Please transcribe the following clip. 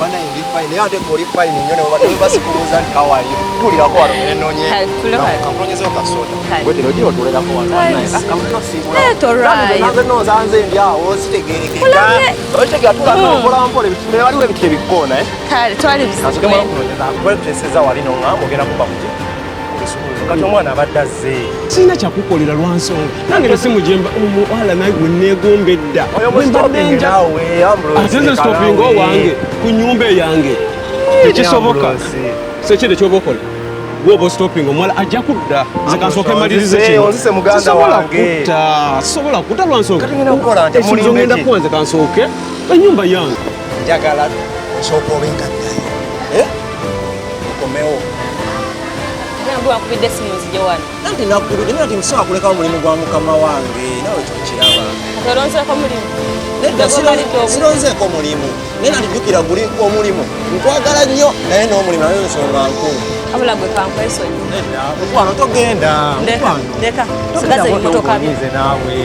Banaye ndi fine naye ate gwe oli fine nnyo ne bwebadde basikulooza nti how are you? Tuulirako wano nenonye. Kale, tule wano. Kankunoonyezeewo ka soda. Kale. Gwe tero ogira otuulirako wano. Kale. Banaye, ah, kamuno Eh, tolwayo. Nanze no nsanze ndi awo sitegeerekeka. Olabye? Otegeera tuula mpola mpola ebintu waliwo ebintu ebikkoona eh. Kale twali buzibu. Kansooke mala okunoonyeza kwetuteesezza wali n'oŋŋamba ogenda kuba kuki? Ku bisumuluzo. Kati omwana abadde azze. Sirina kyakukolera lwa nsonga nange nesimu gyemba omuwala naye gwe neegomba edda. Oyo Bwe mbadde mustopinge nja- naawe, Ambrose, Ate nze stopinga Kalawe. owange ku nyumba eyange tekisoboka. Ambrose. Sekide kyoba okola gwoba ostopinga omuwala ajja kudda, nze kansooke malirize Onzise, kino. onzise muganda Sisobola wange. kutta, sisobola kutta lwa nsonga. Kati ngenda kukola ntya? Ekisuubizo Mulimbe ngenda ki? kuwa nze kansooke ennyumba yange. Njagala osooka obe nga ddayo. Eh? Okomewo. Nange wankubidde essimu nzije wano. Nanti nakubidde naye nti nsobola kulekawo omulimu gwa mukama wange naawe kyokiraba. Kati olonzeeko mulimu? Nedda, Omalidde obudde. sironzeeko mulimu naye nandi jjukira guli omulimu nkwagala nnyo naye n'omulimu nayo nsonga nkulu. Wabula gwe kankwesonyi. Nedda mukwano togenda. Ndeka, Mukwano. ndeka. Togenda Sigaza ebimotoka byo. naawe.